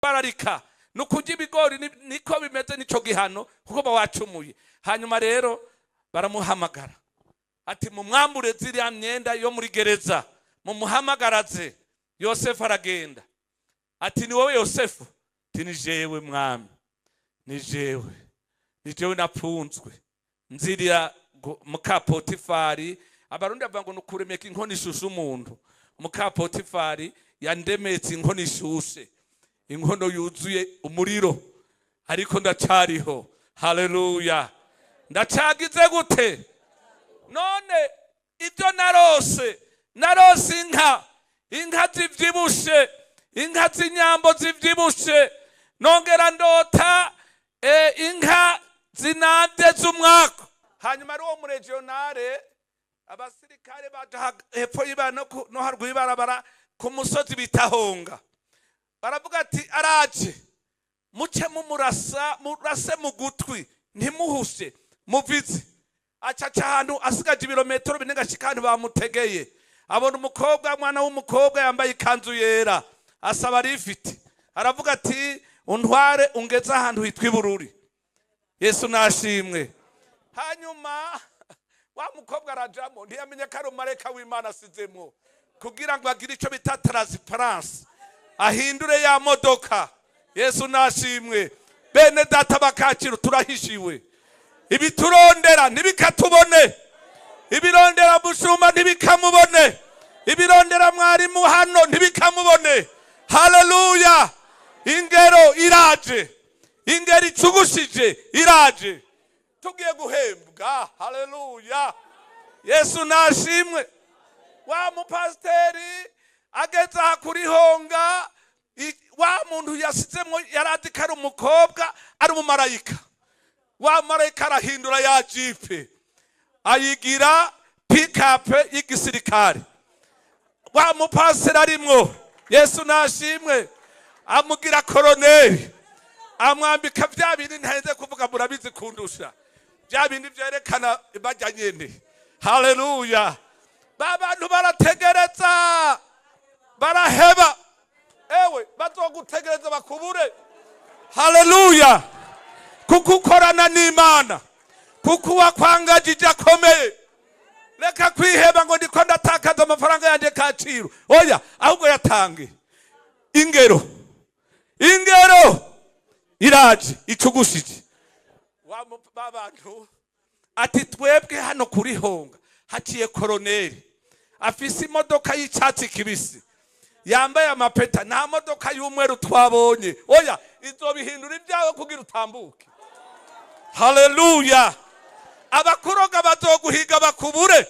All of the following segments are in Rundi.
Bararika nukurya ibigori niko bimeze, nico gihano kuko bawacumuye. Hanyuma rero baramuhamagara ati: "Mumwambure ziriya myenda yo muri gereza, mumuhamagaraze." Yosefu aragenda, ati: "Ni wowe Yosefu?" Ati: "Ni jewe mwami, ni jewe, ni jewe napfunzwe nziriya muka Potifari." Abarundi bavuga ngo nukuremeka inkono ishushe umuntu. Muka Potifari yandemetse inkono ishushe, inkono yuzuye umuriro, ariko ndacariho. Haleluya! Ndacagize gute none? Ibyo narose, narose inka, inka zivyibushe, inka z'inyambo zivyibushe. Nongera ndota inka zinavye z'umwaka. Hanyuma ari uwo murégional, abasirikare baja hepfo y'ibara no haruguru y'ibarabara ku musozi bita Honga, baravuga ati: "Araje, muce mumurasa, murase mu gutwi, ntimuhushe, muvize." Acaca ahantu asigaje ibirometero 4 gashika ahantu bamutegeye. Abona umukobwa, umwana w'umukobwa yambaye ikanzu yera, asaba lift, aravuga ati: "Untware ungeze ahantu hitwa Ibururi." Yesu nashimwe. Hanyuma wa mukobwa arajamo, ntiyamenye ko ari umumarayika w'Imana asizemwo kugira ngo agire icyo bita transparence, ahindure ya modoka. Yesu nashimwe. Bene data bakakira, turahishiwe. Ibiturondera ntibikatubone, ibirondera mushumba ntibikamubone, ibirondera mwarimu hano ntibikamubone. Haleluya! Ingero iraje, ingero icugushije iraje, tugiye guhembwa. Haleluya! Yesu nashimwe. Wa mupasiteri ageze aha kuri Honga, wa muntu yasizemo yari azi ko ari umukobwa, ari umumarayika. Wa marayika arahindura ya jipe, ayigira pick-up y'igisirikare. Wa mupasiteri arimwo, Yesu nashimwe, amugira koroneri, amwambika bya bindi ntarinze kuvuga, murabizi kundusha, bya bindi byerekana bajya nyene. Haleluya! Ba bantu barategereza, baraheba. Ewe, bazogutegereza bakubure. Haleluya! Kuko ukorana n'Imana, kuko uwakwangajije akomeye. Reka kwiheba ngo ndiko ndatakaza amafaranga yanjye Kacyiru. Oya, ahubwo yatange. Ingero, ingero iraje icugushije. Ba bantu ati: "Twebwe hano kuri Honga haciye koroneri afise imodoka y'icyatsi kibisi, yambaye amapeta, nta modoka y'umweru twabonye." Oya, izobihindura ibyawe kugira utambuke. Haleluya! Abakuroga bazoguhiga bakubure,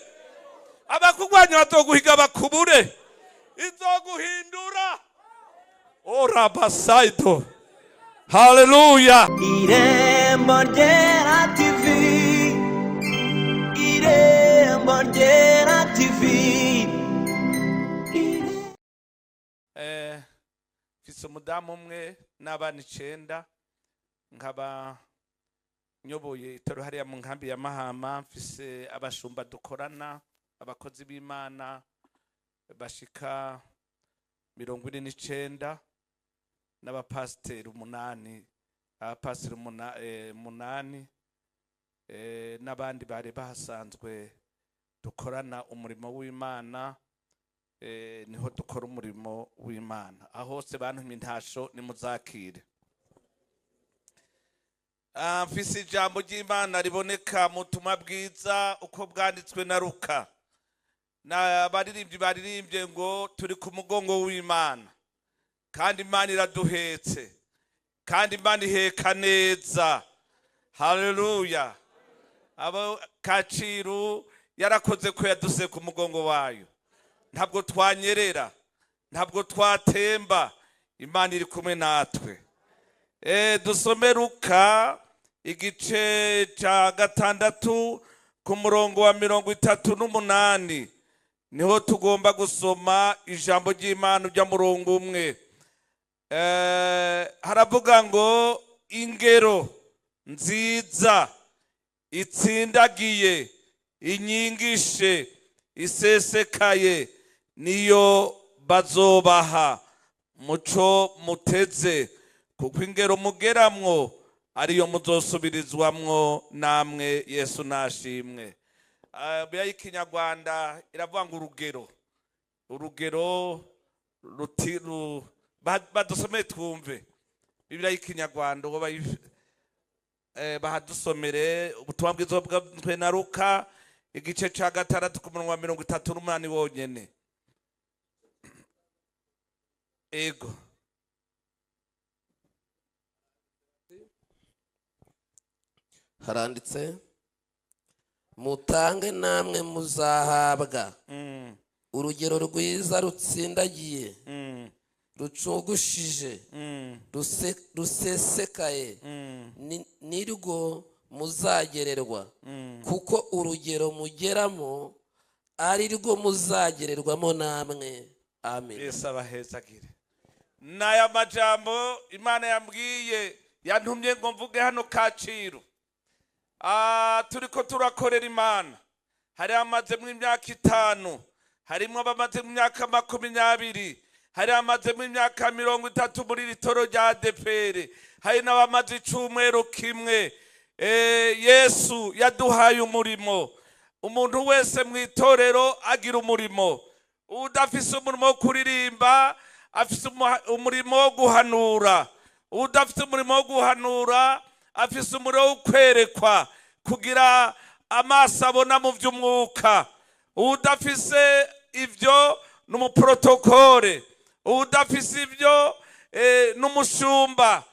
abakurwanya bazoguhiga bakubure, izoguhindura orabasaido. Haleluya! Irembo Ryera TV, Irembo Ryera TV. Mfise umudamu umwe n'abana 9, nkaba nyoboye itoro hariya mu nkambi ya Mahama. Mfise abashumba dukorana, abakozi b'Imana bashika 49 n'abapasiteri 8, abapasiteri 8, n'abandi bari bahasanzwe dukorana umurimo w'Imana. Niho dukora umurimo w'Imana. Aho hose bantumye intasho, nimuzakire. Mfise ijambo ry'Imana riboneka mu butumwa bwiza uko bwanditswe na Luka. N'abaririmbyi baririmbye ngo turi ku mugongo w'Imana, kandi Imana iraduhetse, kandi Imana iheka neza. Haleluya! Abo Kacyiru yarakoze ko yaduse ku mugongo wayo, ntabwo twanyerera, ntabwo twatemba, Imana iri kumwe natwe. Dusome Luka igice cya 6 ku murongo wa 38, niho tugomba gusoma ijambo ry'Imana. Ujya murongo umwe, haravuga ngo: "Ingero nziza itsindagiye, inyigishe isesekaye, niyo bazobaha muco muteze." Kuko ingero mugeramwo ariyo muzosubirizwamwo namwe. Yesu nashimwe. Bibiliya y'Ikinyarwanda iravuga ngo urugero, urugero ruti badusomere twumve Bibiliya y'Ikinyarwanda uwo bahadusomere ubutumwa bwiza bwanditswe na Luka, igice ca 6 ku murongo wa 38 wonyene. Ego. Haranditse: mutange namwe muzahabwa, urugero rwiza rutsindagiye, rucugushije, rusesekaye, nirwo muzagererwa, kuko urugero mugeramo ari rwo muzagererwamo namwe. Amen. Yesu abahezagire. N'aya majambo Imana yambwiye, yantumye ngo mvuge hano Kacyiru. Turiko turakorera Imana, hari amazemo imyaka 5, harimo abamaze mu myaka 20, hari amazemo imyaka 30 muri iri toro rya ADEPR, hari n'abamaze icumweru kimwe. Yesu yaduhaye umurimo. Umuntu wese mu itorero agira umurimo. Udafise umurimo wo kuririmba afise umurimo wo guhanura, udafise umurimo wo guhanura afise umurimo wo kwerekwa, kugira amaso abona mu vy'umwuka. Udafise ivyo n'umuprotokole, udafise ivyo n'umushumba,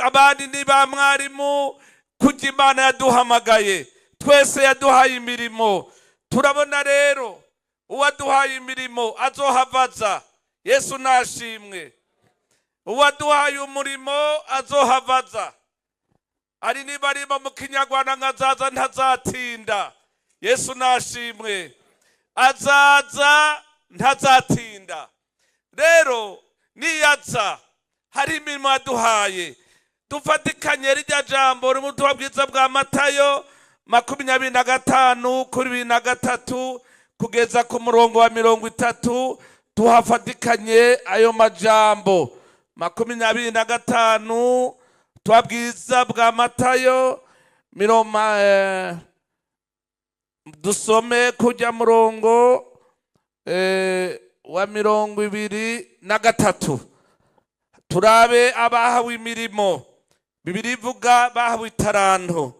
abandi ni ba mwarimu. Kurya Imana yaduhamagaye twese, yaduhaye imirimo. Turabona rero uwaduhaye imirimo azohavaza. Yesu nashimwe. Uwaduhaye umurimo azohavaza. Ari niba arimo mu Kinyarwanda nkazaza ntazatinda. Yesu nashimwe. Azaza ntazatinda. Rero niyaza hari imirimo yaduhaye. Dufatikanye rirya jambo riri mu butumwa bwiza bwa Matayo 25 kuri 23 kugeza ku murongo wa 30. Tuhafatikanye ayo majambo. 25, ubutumwa bwiza bwa Matayo, dusome kujya murongo wa 23, turabe abahawe imirimo. Bibiliya ivuga bahawe itaranto,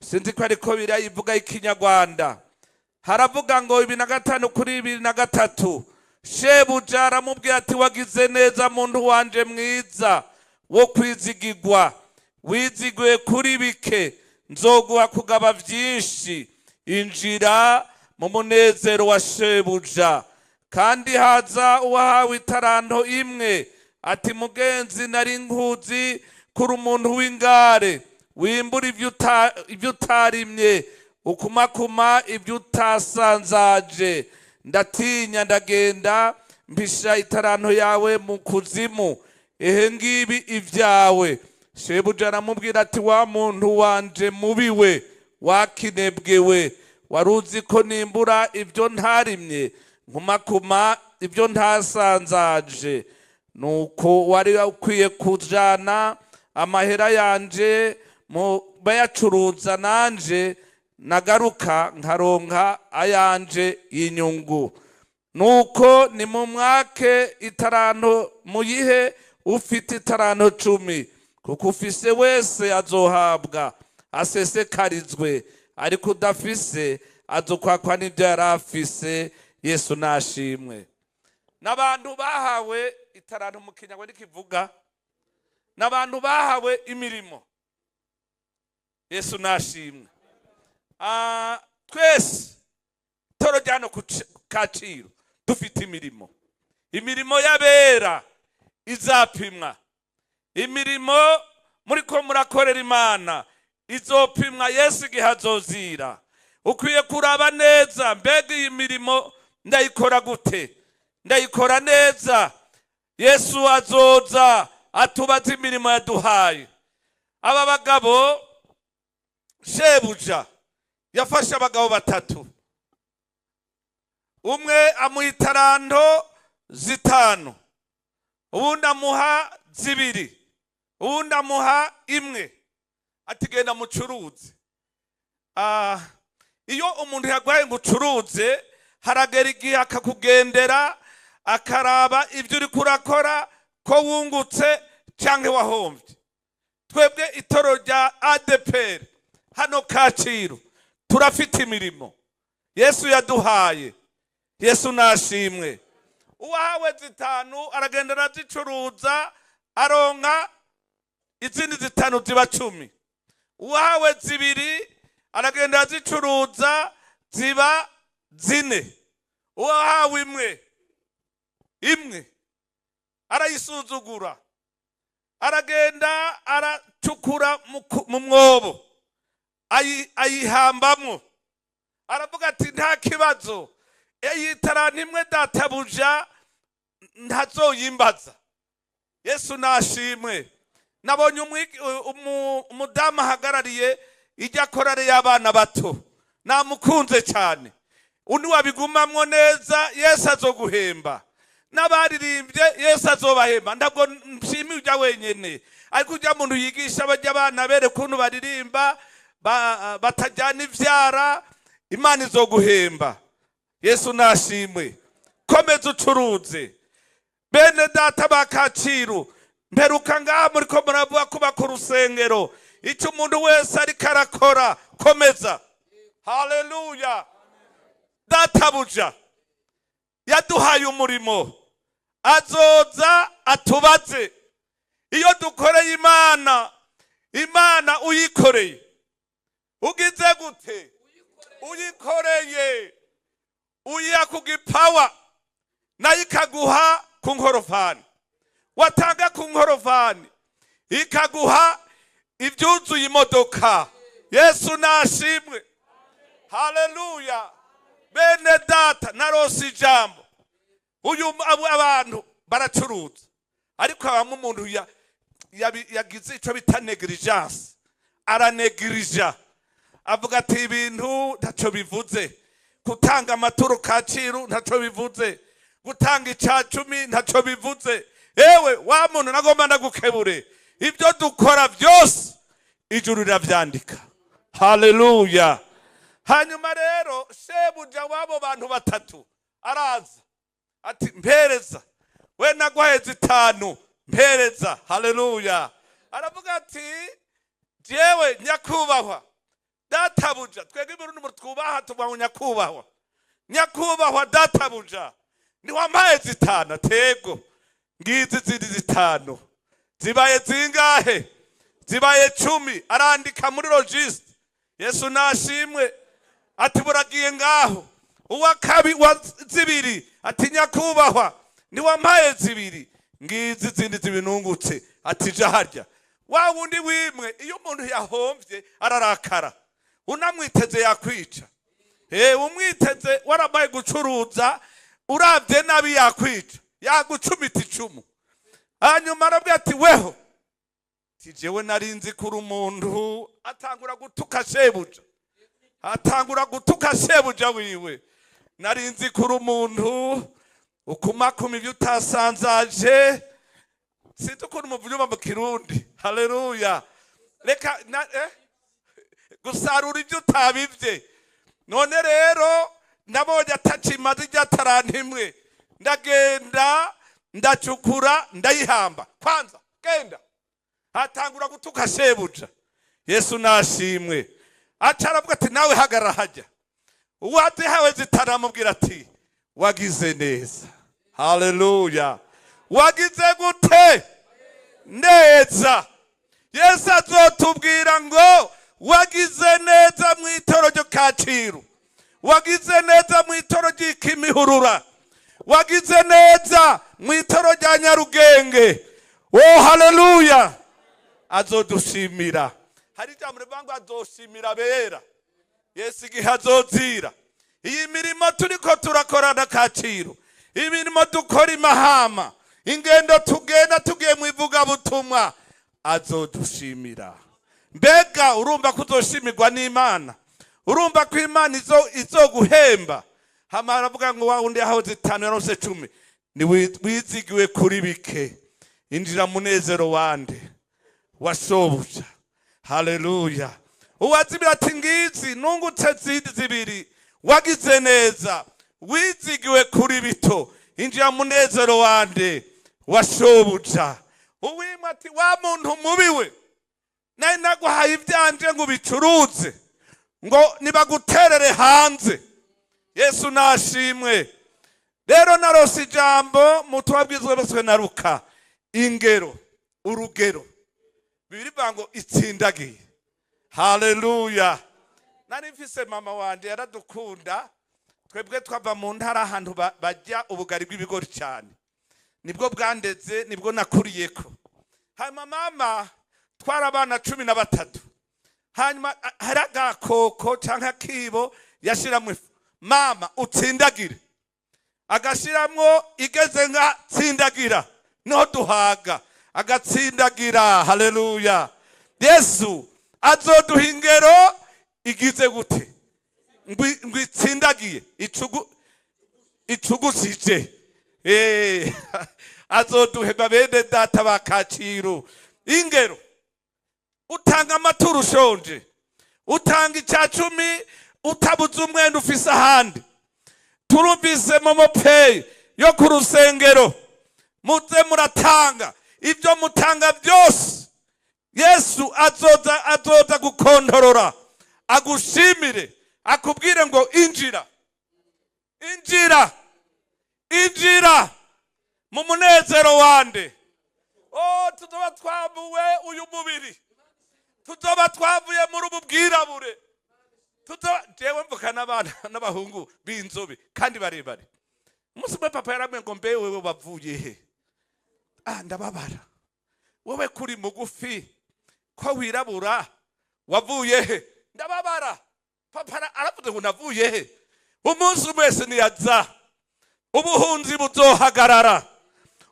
sinzi ko ariko Bibiliya ivuga Ikinyarwanda. Haravuga ngo 25 kuri 23: shebuja aramubwira ati: "Wagize neza, muntu wanje mwiza wo kwizigirwa, wiziguye kuri bike, nzoguha kugaba vyinshi, injira mu munezero wa shebuja." Kandi haza uwahawe itaranto imwe, ati: "Mugenzi, nari nkuzi kuri umuntu w'ingare, wimbura ivyo utarimye, ukumakuma ibyo utasanzaje. Ndatinya, ndagenda mpisha itaranto yawe mu kuzimu. Ehe, ngibi ibyawe." Shebuja aramubwira ati: "Wa muntu wanje mubi we, wakinebwewe, wari uzi ko nimbura ibyo ntarimye, nkumakuma ibyo ntasanzaje. Nuko wari ukwiye kujana amahera yanje mu bayacuruza, nanje nagaruka nkaronka ayanje y'inyungu. Nuko nimumwake itaranto, muyihe ufite itaranto 10, kuko ufise wese azohabwa asesekarizwe, ariko udafise azokwakwa n'ibyo yari afise." Yesu nashimwe. N'abantu bahawe itaranto, mu Kinyarwanda kivuga n'abantu bahawe imirimo. Yesu nashimwe. Twese toro rya hano ku Kacyiru dufite imirimo. Imirimo y'abera izapimwa. Imirimo muriko murakorera Imana izopimwa Yesu igihe azozira. Ukwiye kuraba neza: mbega iyi mirimo ndayikora gute? Ndayikora neza? Yesu azoza atubaza imirimo yaduhaye. Aba bagabo, shebuja yafashe abagabo batatu, umwe amuha itaranto 5, uwundi amuha 2. Uwundi amuha imwe, ati: "Genda mucuruze." Iyo umuntu yaguhaye ngo ucuruze, haragera igihe akakugendera, akaraba ibyo uri kurakora, ko wungutse cyangwa wahombye. Twebwe itoro rya ADEPR hano Kacyiru turafite imirimo Yesu yaduhaye. Yesu nashimwe. Uwahawe zitanu aragenda arazicuruza, aronka izindi zitanu, ziba 10. Uwahawe zibiri aragenda arazicuruza, ziba zine. Uwahawe imwe, imwe arayisuzugura, aragenda aracukura mu mwobo, ayihambamwo. Aravuga ati: "Nta kibazo, iyi taranta imwe databuja ntazoyimbaza." Yesu nashimwe. Nabonye umudamu ahagarariye ijya korale y'abana bato, namukunze cyane. Undi wabigumamwo neza, Yesu azoguhemba. N'abaririmbye, Yesu azobahemba. Ntabwo nshimiye ujya wenyene, ariko ujya muntu yigisha bajya abana bere ukuntu baririmba batajyana ivyara, Imana izoguhemba. Yesu nashimwe. Komeza ucuruze. Bene data ba Kacyiru, mperuka ngaha muriko muravuga kubaka urusengero. Icyo umuntu wese ariko arakora, komeza. Haleluya. Databuja yaduhaye umurimo, azoza atubaze iyo dukoreye Imana. Imana uyikoreye ugize gute? Uyikoreye, uyiha ku gipawa, nayo ikaguha ku nkorofani. Watanga ku nkorofani, ikaguha ibyuzuye imodoka. Yesu nashimwe. Haleluya. Bene data, narose ijambo. Uyu abantu baracuruza, ariko habamo umuntu yagize icyo bita négligence. Aranegirija, avuga ati: "Ibintu ntacyo bivuze, gutanga amaturo Kacyiru ntacyo bivuze, gutanga icya cumi ntacyo bivuze." Ewe wa muntu, nagomba ndagukebure. Ibyo dukora byose ijuru riravyandika. Haleluya. Hanyuma rero shebuja w'abo bantu batatu araza ati: "Mpereza, we naguhaye zitanu, mpereza." Haleluya. Aravuga ati: "Jewe nyakubahwa databuja." Twebwe i Burundi twubaha, tuvuga ngo nyakubahwa. "Nyakubahwa databuja, ntiwampaye zitanu?" "Atego, ngizi zindi zitanu." Zibaye zingahe? Zibaye 10. Arandika muri registre. Yesu nashimwe. Ati: "Buragiye ngaho." Uwa kabi wa zibiri ati: "Nyakubahwa, ntiwampaye zibiri? Ngizi zindi zibinungutse." Ati: "Ja harya." Wa wundi wimwe, iyo umuntu yahomvye ararakara, unamwiteze yakwica. Umwiteze waramaye gucuruza, uravye nabi yakwica, yagucumita icumu. Hanyuma arabwira ati: "Weho ti jewe nari nzi kuri umuntu." Atangura gutuka shebuja, atangura gutuka shebuja wiwe: "Nari nzi kuri umuntu ukumakuma ibyo utasanzaje." Sinzi ukuntu muvyumva mu Kirundi. Haleluya. Reka gusarura ibyo utabivye. "None rero nabonye atacimaze ijya taranta imwe, ndagenda ndacukura, ndayihamba. Kwanza genda." Atangura gutuka shebuja. Yesu nashimwe. Aca aravuga ati: "Nawe hagarara hajya." Uwazihawe zitanu amubwira ati: "Wagize neza." Haleluya. Wagize gute? Neza. Yesu azotubwira ngo: "Wagize neza mu itoro ryo Kacyiru, wagize neza mu itoro ry'Ikimihurura, wagize neza mu itoro rya Nyarugenge." Oh, haleluya. Azodushimira. Hari ijambo rivuga ngo azoshimira abera. Yesu igihe azozira, iyi mirimo turiko turakorana Kacyiru, imirimo dukora imahama, ingendo tugenda tugiye mu ivugabutumwa, azodushimira. Mbega urumva ko uzoshimirwa n'Imana? Urumva ko Imana izoguhemba? Hama aravuga ngo: "Wa wundi yahawe zitanu yaronse 10, ni wizigiwe kuri bike, injira munezero wande." wa shobuja. Haleluya. Uwazibira ati ngizi nungutse zibiri, wagize neza, wizigiwe kuri bito, injira munezero wande wa shobuja. Uwimwe ati wa muntu mubi we, nari naguhaye ivyanje ngo ubicuruze, ngo nibaguterere hanze. Yesu nashimwe. Rero narose ijambo mutwabwizwe boswe na Luka, ingero, urugero. Bibiri ngo itsindagiye. Haleluya. Nari mfise mama wanje yaradukunda, twebwe twava mu ntara ahantu bajya ubugari bw'ibigori cyane, nibwo bwandeze, nibwo nakuriyeko. Hanyuma mama twari abana 13, hanyuma hari agakoko canke akibo yashiramwo ifu. Mama utsindagire, agashiramwo igeze nka tsindagira, niho duhaga, agatsindagira. Haleluya. Yesu azoduha ingero igize gute? Ngo itsindagiye, icugusije. Azoduheba bene data ba Kacyiru ingero. Utanga amaturo ushonje, utanga icya cumi utabuze umwenda ufise ahandi. Turumvise momo pay yo ku rusengero, muze muratanga ibyo mutanga byose. Yesu azoza gukontorora, agushimire, akubwire ngo injira, injira, injira mu munezero wande. Oh, tuzoba twavuwe uyu mubiri, tuzoba twavuye muri ubu bwirabure. Tuzoba jewe mvuka n'abana n'abahungu b'inzobe kandi barebare. Umunsi umwe papa yarambwiye ngo mbe wewe wavuye he? Ah, ndababara. Wewe kuri mugufi ko wirabura wavuye he? Ndababara. Papa aravuze ngo navuye he? Umunsi umwe siniyaza, ubuhunzi buzohagarara,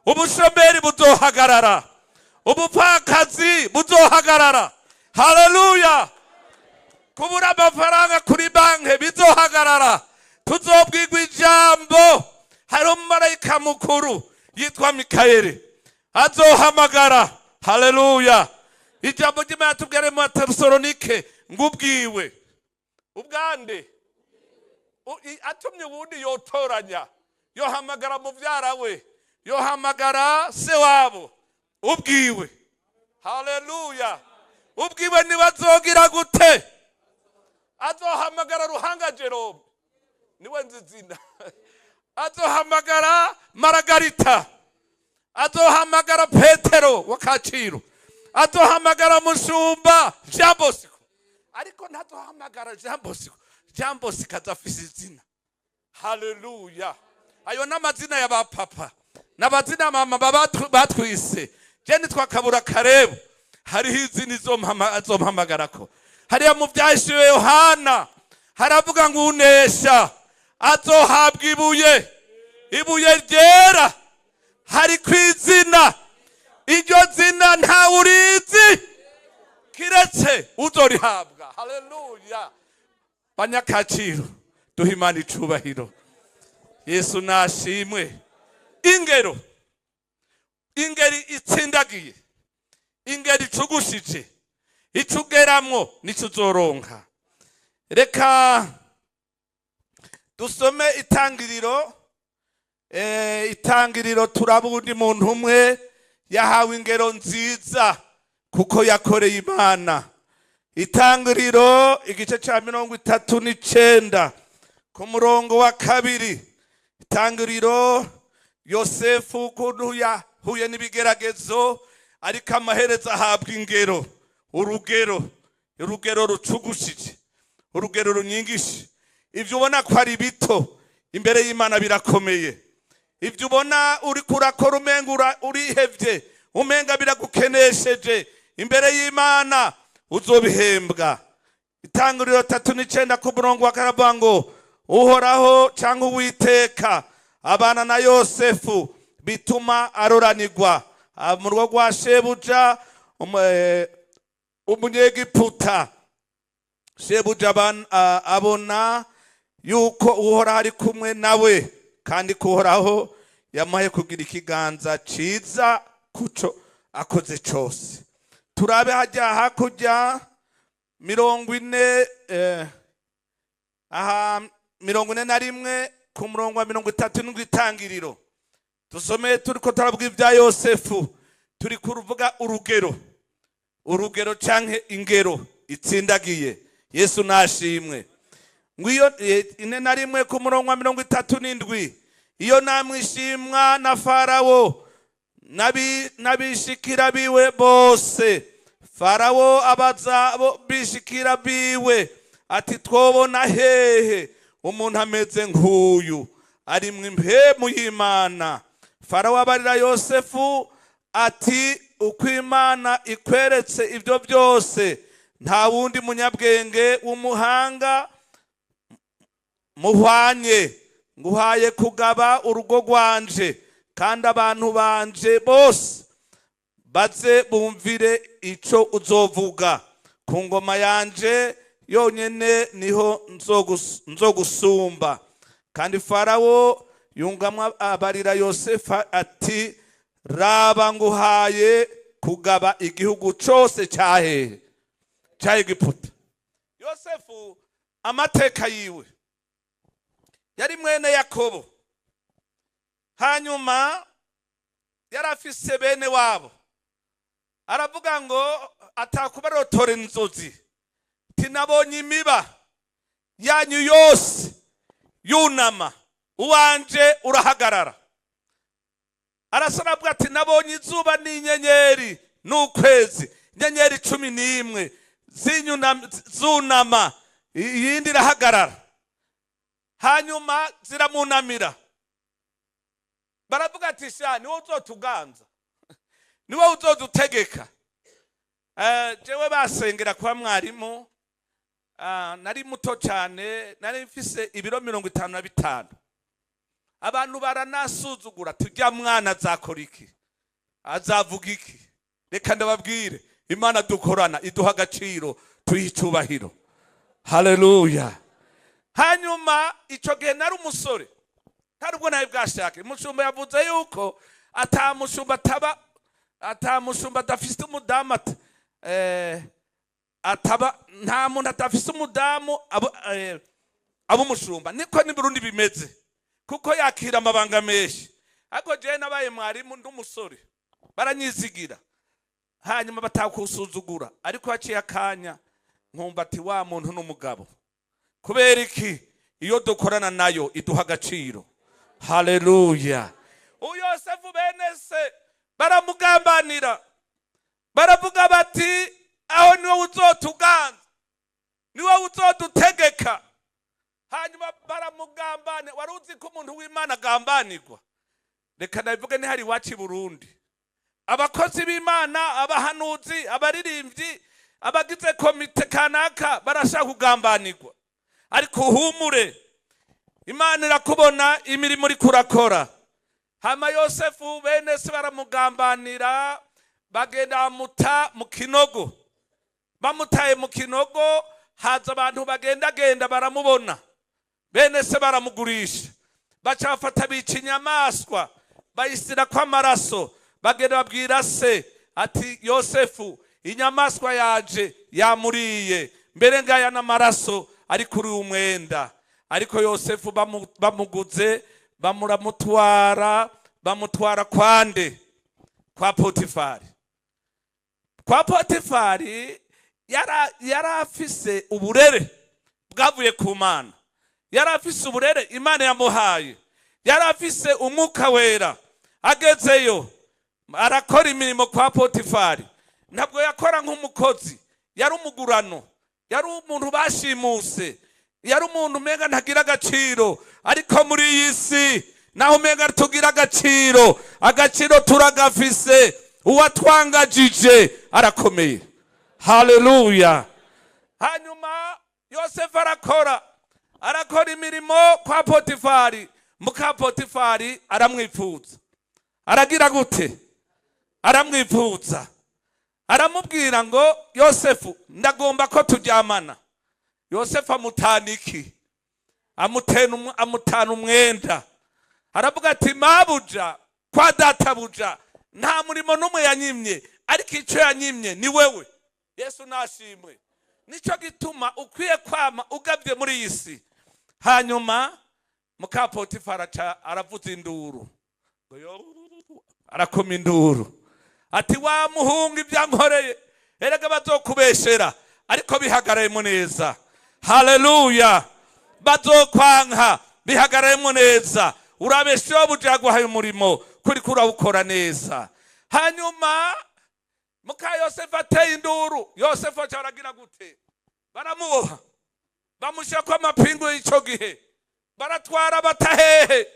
ubushomeri buzohagarara, ubupfakazi buzohagarara. Haleluya. Kubura amafaranga kuri banki bizohagarara. Tuzobwirwa ijambo. Hari umumarayika mukuru yitwa Mikayeli azohamagara. Haleluya. Ijambo ry'Imana tubwire mu Tesalonike ngo ubwiwe ubwande atumye uwundi yotoranya, yohamagara muvyara we, yohamagara se wabo, ubwiwe. Haleluya. Ubwiwe nibazogira gute? Azohamagara Ruhanga Jerome, niwe nzizina. Azohamagara Margarita, azohamagara Petero wa Kacyiru, azohamagara Mushumba Jean Bosco. Ariko ntazohamagara Jean Bosco, Jean Bosco azafise izina. Haleluya. Ayo n'amazina ya ba papa n'amazina mama batwise. Je nitwa Kabura Karebu, hariho izina izompamagarako. Hariya mu vyahishuriwe Yohana haravuga ngo unesha azohabwa ibuye, ibuye ryera, hari kwizina. Iryo zina nta urizi kiretse uzorihabwa. Haleluya. Banyakaciro, duhe Imana icubahiro. Yesu nashimwe. Ingero, ingeri itsindagiye, ingeri icugushije, icugeramwo nico uzoronka. Reka dusome itangiriro. Itangiriro turabundi muntu umwe yahawe ingero nziza kuko yakoreye Imana. Itangiriro igice ca 39 ku murongo wa 2. Itangiriro, Yosefu ukuntu yahuye n'ibigeragezo, ariko amaherezo ahabwa ingero, urugero, urugero rucugushije, urugero runyigisha. Ivyo ubona ko ari bito imbere y'Imana birakomeye. Ivyo ubona uri kurakora umenga urihevye, umenga biragukenesheje, imbere y'Imana uzobihembwa. Itangiriro 39 ku murongo wa karavuga ngo Uhoraho cyangwa Uwiteka abana na Yosefu bituma aroranirwa mu rugo rwa shebuja umunyegiputa. Shebuja abona yuko Uhoraho ari kumwe nawe, kandi ko Uhoraho yamuhaye kugira ikiganza ciza kuco akoze cose. Turabe hajya hakurya 40, aha 41 ku murongo wa 37, Itangiriro. Dusome, turiko turavuga ibya Yosefu, turi kuruvuga urugero, urugero canke ingero itsindagiye. Yesu nashimwe. Ngwiyo 41 ku murongo wa 37: "Iyo namwishimwa na Farawo n'abishikira biwe bose. Farawo abaza abo bishikira biwe ati: 'Twobona hehe umuntu ameze nk'uyu arimwo impemu y'Imana?' Farawo abarira Yosefu ati: 'Uko Imana ikweretse ibyo byose, nta wundi munyabwenge w'umuhanga muhwanye. Nguhaye kugaba urugo rwanje, kandi abantu banje bose baze bumvire ico uzovuga. Ku ngoma yanje yonyene niho nzogusumba.' Kandi Farawo yungamwa abarira Yosefu ati: 'Raba, nguhaye kugaba igihugu cose ca hehe? Ca Egiputa.'" Yosefu, amateka yiwe, yari mwene Yakobo. Hanyuma yari afise bene wabo. Aravuga ngo atakubarotora inzozi, tinabonye imiba yanyu yose yunama, uwanje urahagarara. Arasa aravuga ati: "Nabonye izuba n'inyenyeri n'ukwezi, inyenyeri 11 zunama, iyindi irahagarara." Hanyuma ziramunamira. Baravuga ati: "Sha, niwe uzotuganza, niwe uzodutegeka." Jewe basengera kuba mwarimu. Nari muto cyane, nari mfise ibiro 55. Abantu baranasuzugura, tujya mwana azakora iki, azavuga iki? Reka ndababwire, Imana dukorana iduha agaciro, tuyiha icubahiro. Haleluya. Hanyuma icyo gihe nari umusore, ntari ubwo nawe bwashake. Umushumba yavuze yuko ata mushumba ataba, ata mushumba adafise umudamu, ataba, nta muntu adafise umudamu aba umushumba. Niko ni Burundi bimeze, kuko yakira amabanga menshi. Ariko jewe nabaye mwarimu ndi umusore, baranyizigira, hanyuma batakusuzugura. Ariko haciye akanya nkumva ati: "Wa muntu n'umugabo." Kubera iki? Iyo dukorana nayo iduha agaciro. Haleluya. Uyosefu, bene se baramugambanira, baravuga bati: "Aho niwe uzotuganza, niwe uzodutegeka." Hanyuma baramugambane. Wari uzi ko umuntu w'Imana agambanirwa? Reka nabivuge, ntihari iwacu i Burundi abakozi b'Imana, abahanuzi, abaririmbyi, abagize komite kanaka barashaka kugambanirwa. Ariko uhumure, Imana irakubona imirimo uriko urakora. Hama Yosefu, bene se baramugambanira, bagenda bamuta mu kinogo. Bamutaye mu kinogo, haza abantu bagendagenda baramubona. Bene se baramugurisha, baca bafata bica inyamaswa, bayisirako amaraso. Bagenda babwira se ati: "Yosefu inyamaswa yaje yamuriye, mbere ngaya n'amaraso ari kuri uyu mwenda." Ariko Yosefu bamuguze, bamuramutwara, bamutwara kwande? Kwa Potifari. Kwa Potifari yari afise uburere bwavuye ku Mana, yari afise uburere Imana yamuhaye, yari afise Umwuka Wera. Agezeyo arakora imirimo kwa Potifari. Ntabwo yakora nk'umukozi, yari umugurano, yari umuntu bashimuse, yari umuntu umenga ntagira agaciro. Ariko muri iyi si naho umenga tugira agaciro, agaciro turagafise. Uwatwangajije arakomeye. Haleluya. Hanyuma Yosefu arakora imirimo kwa Potifari. Muka Potifari aramwifuza. Aragira gute? Aramwifuza, aramubwira ngo: "Yosefu, ndagomba ko turyamana." Yosefu amutana iki? Amutana umwenda. Aravuga ati: "Mabuja, kwa databuja nta murimo n'umwe yanyimye." Ariko icyo yanyimye ni wewe. Yesu nashimwe. Nicyo gituma ukwiye kwama ugabye muri iyi si. Hanyuma muka Potifari aca aravuza induru, arakoma induru ati: "Wa muhungu, ibyankoreye! Erega bazokubeshera, ariko bihagarayemo neza." Haleluya! Bazokwanka, bihagarayemo neza. Urabe shobuja yaguhaye umurimo kuri kurawukora neza. Hanyuma muka Yosefu ateye induru, Yosefu aca aragira gute? Baramuboha, bamushyirako amapingu y'icyo gihe, baratwara batahehe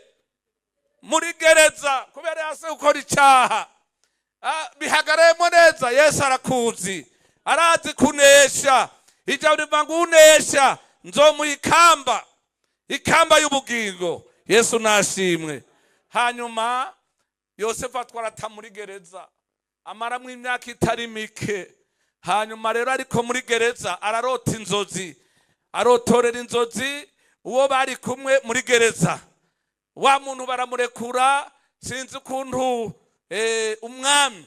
muri gereza kubera yase gukora icyaha. Bihagarayemo neza. Yesu arakuzi, arazi kunesha. Ijambo rivuga ngo unesha nzomuha ikamba, ikamba y'ubugingo. Yesu nashimwe. Hanyuma Yosefu atwara ata muri gereza, amaramwo imyaka itari mike. Hanyuma rero ariko muri gereza ararota inzozi, arotorera inzozi uwo bari kumwe muri gereza. Wa muntu baramurekura. Sinzi ukuntu umwami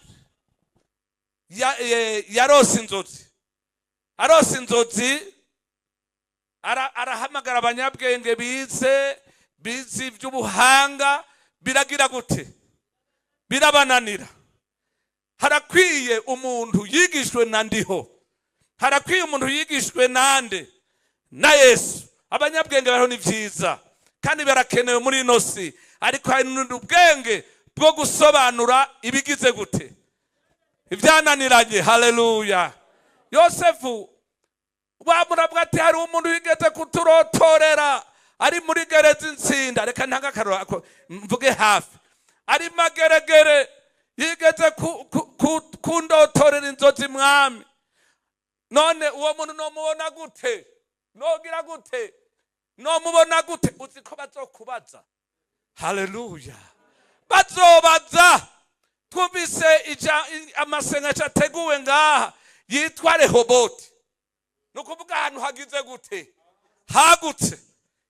yarose inzozi, arose inzozi, arahamagara abanyabwenge bize iby'ubuhanga. Biragira gute? Birabananira. Harakwiye umuntu yigishwe na Ndiho, harakwiye umuntu yigishwe nande? Na Yesu. Abanyabwenge bariho, ni byiza kandi barakenewe muri ino si, ariko hari n'ubundi ubwenge bwo gusobanura ibigize gute? Ibyananiranye. Haleluya! Yosefu wamurabwa ati: "Hari umuntu wigeze kuturotorera ari muri gereza insinda." Reka ntange akarorero ako mvuge hafi. Ari Mageregere, yigeze kundotorera inzozi, mwami. None uwo muntu nomubona gute? Nogira gute? Nomubona gute? Uzi ko bazokubaza? Haleluya! Bazobaza. Twumvise amasengesho ateguwe ngaha yitwa Rehoboti, ni ukuvuga ahantu hagize gute? Hagutse.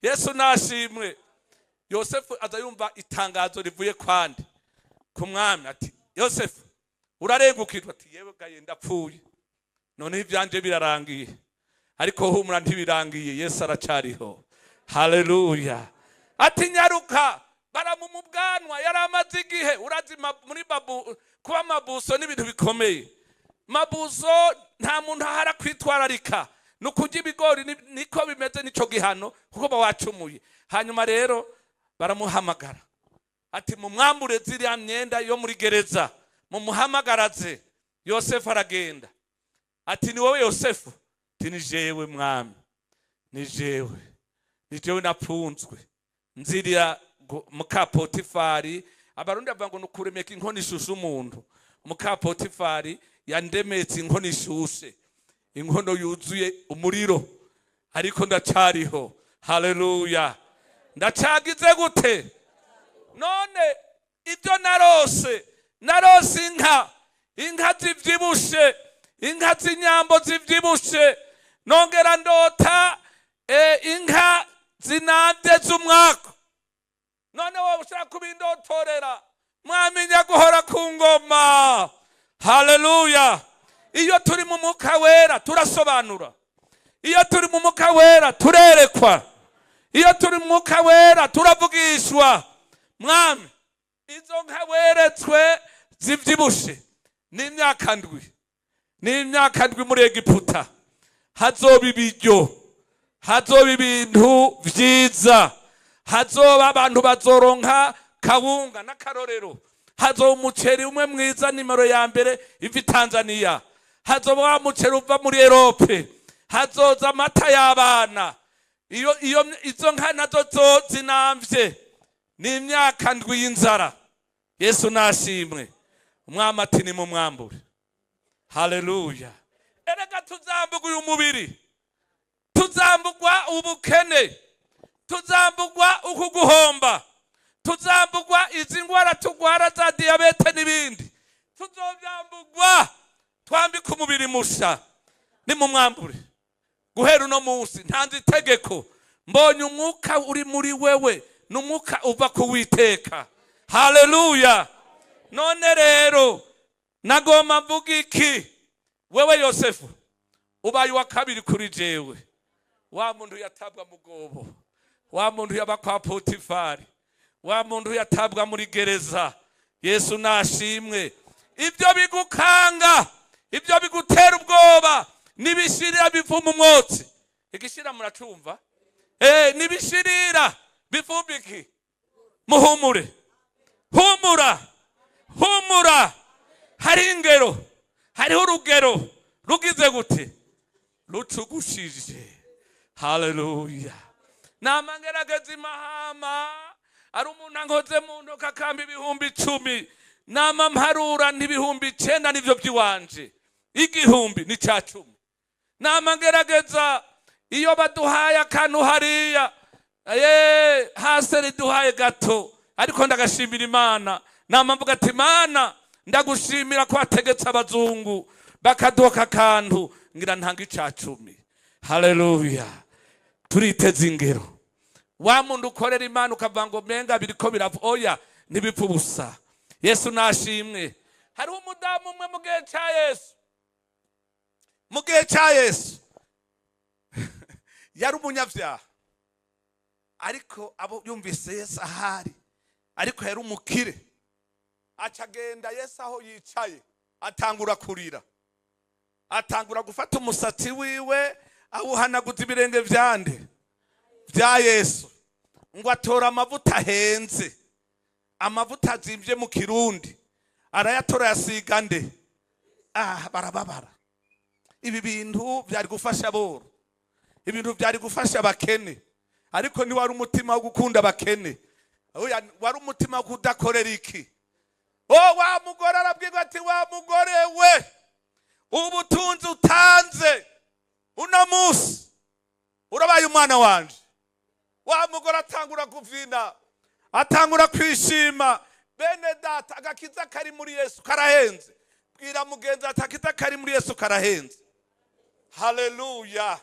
Yesu nashimwe. Yosefu aza yumva itangazo rivuye kwande? Ku mwami, ati: "Yosefu, urarengukirwa." Ati: "Yewe gaye, ndapfuye, noneho ibyanje birarangiye." Ariko humura, ntibirangiye, Yesu aracariho. Haleluya! Ati: "Nyaruka." Baramuma ubwanwa, yari amaze igihe. Urazima muri babu kuba mabuso n'ibintu bikomeye. Mabuso nta muntu ahara kwitwararika, ni ukurya ibigori, niko bimeze, nico gihano kuko bawacumuye. Hanyuma rero baramuhamagara ati: "Mumwambure ziriya myenda yo muri gereza, mumuhamagaraze." Yosefu aragenda, ati: "Ni wowe Yosefu?" Ati: "Ni jewe, mwami, ni jewe, ni jewe napfunzwe nziriya muka Potifari." Abarundi bavuga ngo nukuremeka inkono ishushe umuntu. Muka Potifari yandemetse inkono ishushe, inkono yuzuye umuriro, ariko ndacariho. Haleluya! Ndacagize gute? None ibyo narose, narose inka, inka zivyibushe, inka z'inyambo zivyibushe. Nongera ndota inka zinavye z'umwaka. None wowe ushaka kubindotorera? Mwamenya guhora ku ngoma. Haleluya! Iyo turi mu Mwuka Wera turasobanura, iyo turi mu Mwuka Wera turerekwa, iyo turi mu Mwuka Wera turavugishwa. Mwami, izo nka weretswe zivyibushe ni imyaka 7, ni imyaka 7 muri Egiputa. Hazoba ibiryo, hazoba ibintu vyiza, hazoba abantu bazoronka kawunga n'akarorero, hazoba umuceri umwe mwiza nimero ya mbere iva i Tanzania, hazoba wa muceri uva muri Europe, hazoza amata y'abana. Iyo izo nka nazo zo zinamvye ni imyaka 7 y'inzara. Yesu nashimwe. Umwami ati: "Ni mumwambure." Haleluya! Erega tuzambugwa uyu mubiri, tuzambugwa ubukene, tuzambugwa uku guhomba, tuzambugwa izi ndwara tugwara za diyabete n'ibindi, tuzobyambugwa twambike umubiri musha. Nimumwambure. Guhera uno munsi ntanze itegeko, mbonye umwuka uri muri wewe ni umwuka uva ku Witeka. Haleluya! None rero Nagomba mvuga iki? Wewe Yosefu ubaye uwa kabiri kuri jewe. Wa muntu yatabwa mu gobo, wa muntu yaba kwa Potifari, wa muntu yatabwa muri gereza. Yesu nashimwe. Ibyo bigukanga, ibyo bigutera ubwoba, nibishirira bivuma umwotsi. Igishira muracumva? Nibishirira bivuma iki? Muhumure. Humura. Humura. Hari ingero, hariho urugero rugize gute? Rucugushije. Haleluya. Namangerageza imahama, ari umuntu ankoze mu ntoki akamba 10,000, nama mparura 9,000 nivyo by'iwanje, 1,000 ni ca 10. Namangerageza iyo baduhaye akantu hariya, hase riduhaye gato, ariko ndagashimira Imana. Nama mvuga ati Imana ndagushimira ko wategetse abazungu bakaduha akantu, ngira ntanga ica 10. Haleluya. Turiteze ingero. Wa muntu ukorera Imana ukavuga ngo menga biriko birapfa, oya ntibipfa ubusa. Yesu nashimwe. Hariho umudamu umwe mu gihe ca Yesu, mu gihe ca Yesu yari umunyabyaha, ariko abo yumvise Yesu ahari, ariko yari umukire. Acagenda Yesu aho yicaye, atangura kurira, atangura gufata umusatsi wiwe awuhanaguza ibirenge vyande vya Yesu, ngo atora amavuta ahenze, amavuta azimvye mu Kirundi, arayatora yasiga nde? Barababara. Ibi bintu byari gufasha aboro, ibintu byari gufasha abakene, ariko ni wari umutima wo gukunda abakene, wari umutima wo kudakorera iki? Wa mugore arabwirwa ati wa mugore we, ubutunzi utanze uno munsi urabaye umwana wanje. Wa mugore atangura kuvina, atangura kwishima. Bene data, agakiza kari muri Yesu karahenze. Bwira mugenzi ati agakiza kari muri Yesu karahenze. Haleluya.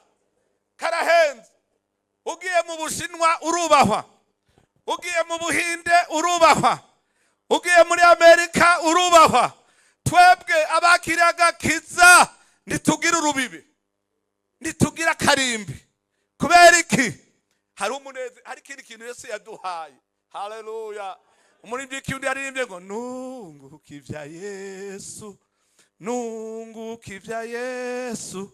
Karahenze. Ugiye mu Bushinwa urubahwa, ugiye mu Buhinde urubahwa, ugiye muri Amerika urubahwa. Twebwe abakiriye agakiza ntitugira urubibi, ntitugira akarimbi. Kubera iki? Hari umuneze, hari ikindi kintu Yesu yaduhaye. Haleluya. Umuririmbyi w'ikirundi yaririmbye ngo nunguka ivya Yesu, nunguka ivya Yesu,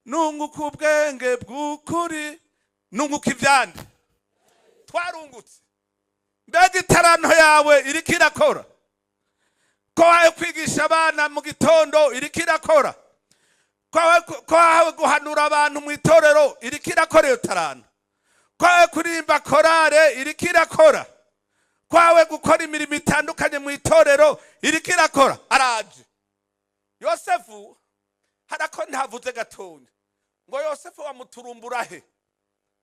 nunguka ubwenge bw'ukuri, nunguka ivyande. Twarungutse. Mbega itaranto yawe iriko irakora? Ko wahawe kwigisha abana mu gitondo iriko irakora? Ko wahawe guhanura abantu mu itorero iriko irakora iyo taranto? Ko wahawe kuririmba korale iriko irakora? Ko wahawe gukora imirimo itandukanye mu itorero iriko irakora? Araje Yosefu, harako ntavuze gatonya ngo Yosefu bamuturumbura he?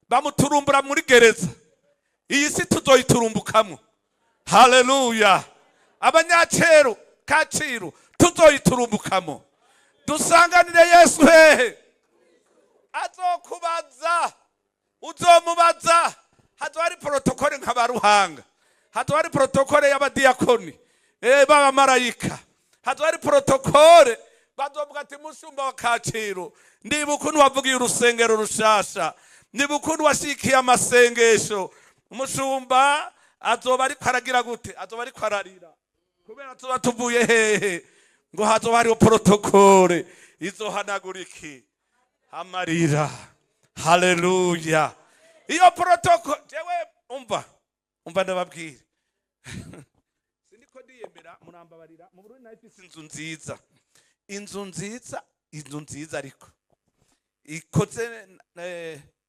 Bamuturumbura muri gereza. Iyi si tuzoyiturumbukamo. Haleluya. Abanyacero Kacyiru tuzoyiturumbukamo. Dusanganire Yesu hehe? Azokubaza, uzomubaza. Hazo hari protokole nk'abaruhanga, hazo hari protokole y'abadiyakoni, b'abamarayika, hazo hari protokole bazovuga ati mushumba wa Kacyiru, ndibuka ukuntu wavugiye urusengero rushasha, ndibuka ukuntu washikiye amasengesho. Umushumba azoba ariko aragira gute? Azoba ariko ararira kubera tuba tuvuye hehe? Ngo hazoba hariho protokole izohanagura iki? Amarira. Haleluya. Iyo protokole jewe umva ndababwira, siniko ndiyemera, murambabarira. Mu Burundi nahifise inzu nziza, inzu nziza, inzu nziza, ariko ikoze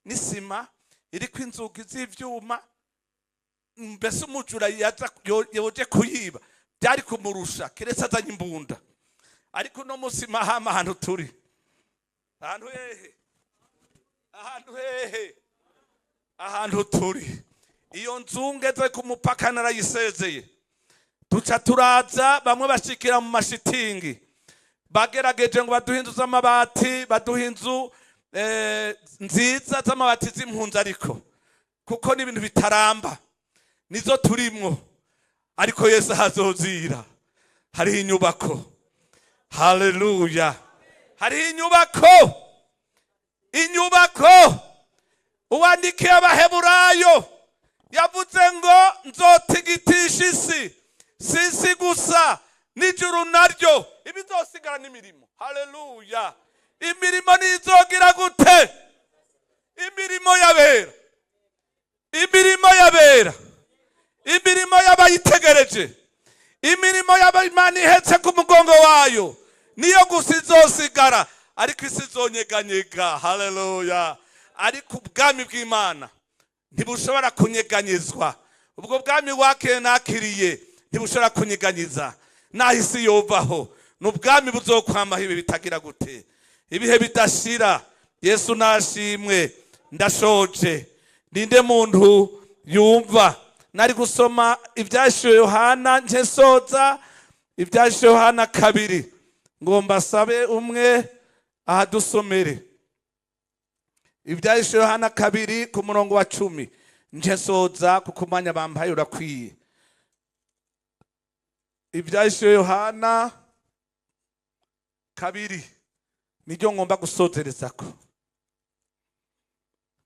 n'isima, iriko inzugi z'ivyuma. Mbese umujura yoje kuyiba byari kumurusha, keretse azanye imbunda. Ariko no munsi mahama ahantu turi, ahantu hehe, ahantu hehe, ahantu turi, iyo nzu ngeze ku mupaka narayisezeye. Duca turaza, bamwe bashikira mu mashitingi, bagerageje ngo baduhe inzu z'amabati, baduhe inzu nziza z'amabati z'impunzi, ariko kuko n'ibintu bitaramba nizo turimwo. Ariko Yesu hazozira, hariho inyubako. Haleluya. Hariho inyubako, inyubako. Uwandikiye Abaheburayo yavuze ngo nzotigitisha isi, si isi gusa, n'ijuru naryo, ibizosigara n'imirimo. Haleluya. Imirimo nizogira gute? Imirimo y'abera, imirimo y'abera, imirimo y'abayitegereje, imirimo y'Imana ihetse ku mugongo wayo, niyo gusa izosigara, ariko isi izonyeganyega. Haleluya. Ariko ubwami bw'Imana ntibushobora kunyeganyezwa. Ubwo bwami wakiye nakiriye ntibushobora kunyeganyiza, naho isi yovaho. Ni ubwami buzokwamaho ibi bitagira gute, ibihe bidashira. Yesu nashimwe. Ndashoje. Ninde muntu yumva nari gusoma Ibyashiwe Yohana, nsoza Ibyashiwe Yohana 2, ngomba sabe umwe ahadusomere Ibyashiwe Yohana 2 ku murongo wa 10, nsoza kuko umwanya bampaye urakwiye. Ibyashiwe Yohana 2 niryo ngomba gusozerezako.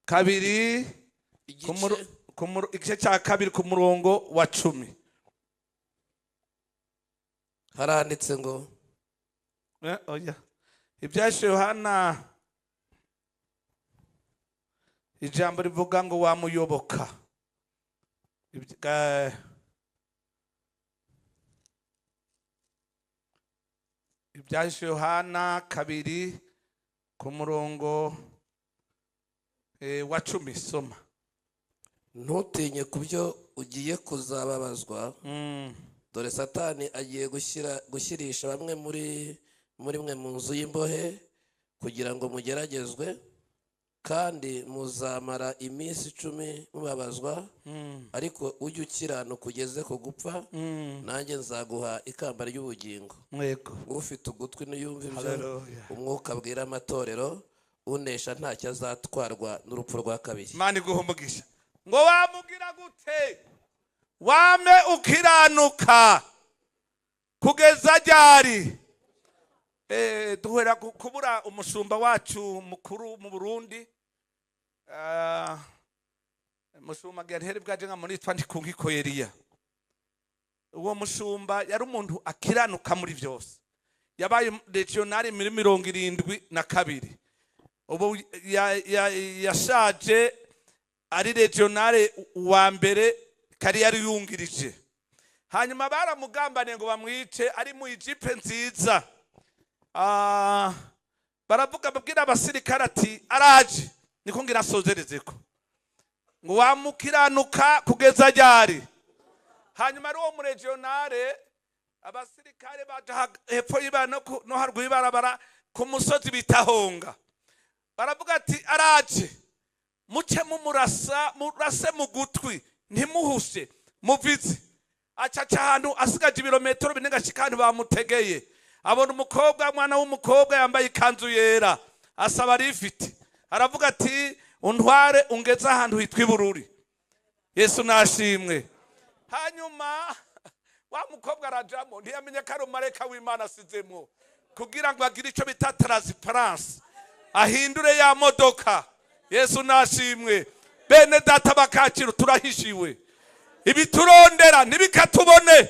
2, igice cya 2 ku murongo wa 10. Haranditse ngo oya, Ibyashiwe Yohana, ijambo rivuga ngo wamuyoboka. Ibyashiwe Yohana 2 ku murongo wa 10, soma. Ntutinye ku byo ugiye kuzababazwa, dore Satani agiye gushyirisha bamwe muri mwe mu nzu y'imbohe kugira ngo mugeragezwe, kandi muzamara iminsi 10 mubabazwa, ariko ujye ukiranuka ugeze ku gupfa, nanjye nzaguha ikamba ry'ubugingo. Ufite ugutwi niyumve ibyo Umwuka abwira amatorero, unesha ntacyo azatwarwa n'urupfu rwa kabiri. Imana iguhe umugisha. Ngo wamugira gute? Wame ukiranuka kugeza ryari? Duhera kubura umushumba wacu mukuru mu Burundi, mushumba Gerhere bwaje nka muri twa ndikunkiko Eliya. Uwo mushumba yari umuntu akiranuka muri byose. Yabaye regional muri 72. Ubu yashaje ari regional wa mbere, kari yari yungirije. Hanyuma baramugambaniye ngo bamwice ari mu ijipe nziza. Baravuga babwira abasirikare ati araje, niko ngira asozerezeko ngo wamukiranuka kugeza ryari. Hanyuma ari uwo mu regionale, abasirikare baja hepfo y'ibara no haruguru y'ibarabara ku musozi bita Honga, baravuga ati araje, muce mumurasa, murase mu gutwi, ntimuhushe, muvize. Acaca ahantu asigaje ibirometero 4 gashika ahantu bamutegeye, abona umukobwa, umwana w'umukobwa yambaye ikanzu yera, asaba rifiti, aravuga ati untware ungeze ahantu hitwa Ibururi. Yesu nashimwe. Hanyuma wa mukobwa arajamo, ntiyamenye ko ari umumarayika w'Imana asizemwo, kugira ngo agire ico bita transparence, ahindure ya modoka. Yesu nashimwe. Bene data bakakira, turahishiwe. Ibiturondera ntibikatubone,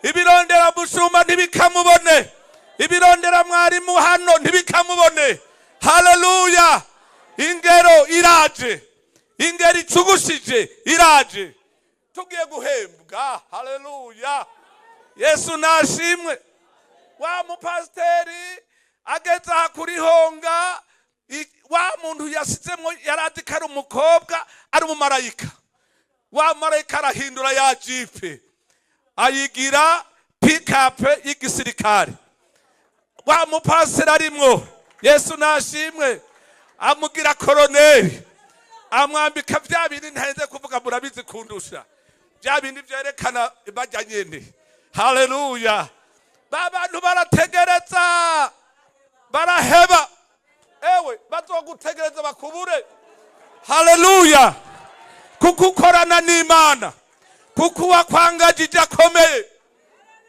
ibirondera mushumba ntibikamubone, ibirondera mwarimu hano ntibikamubone. Haleluya. Ingero iraje, ingero icugushije iraje, tugiye guhembwa. Haleluya. Yesu nashimwe. Wa mupasiteri ageze aha kuri Honga, wa muntu yasizemwo yarazi ko ari umukobwa, ari umumarayika. Wa marayika arahindura ya jipe ayigira pikape y'igisirikare. Wa mupasiteri arimwo, Yesu nashimwe, amugira koroneri, amwambika bya bindi ntahenze kuvuga, murabizi kundusha, bya bindi byerekana bajya nyene. Haleluya. Ba bantu barategereza, baraheba. Ewe bazogutegereza bakubure. Haleluya. Kuko ukorana n'Imana, kuko uwakwangajije akomeye.